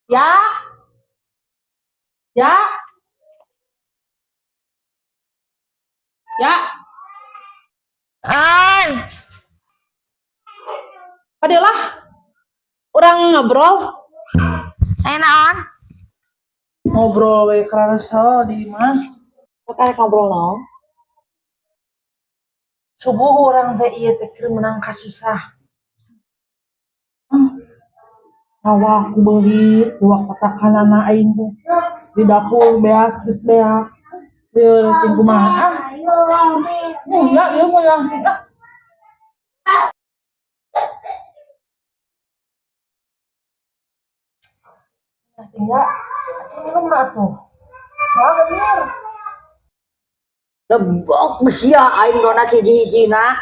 Ya. Ya. Ya. Ay, Adalah urang ngobrol. Eh, naon? Ngobrol we karasa di imah. Sok arek ngobrol naon? Subuh urang teh ieu teh keur meunang kasusah. Sawah ku beuli dua kotakanana aing teh. Di dapur beas geus beak. Lieur ting kumaha ah. Enggak, ieu ngulang sih ah. Nah, tinggal atuh minum na atuh. Wah, bener. Lebok sia aing donat hiji-hijina.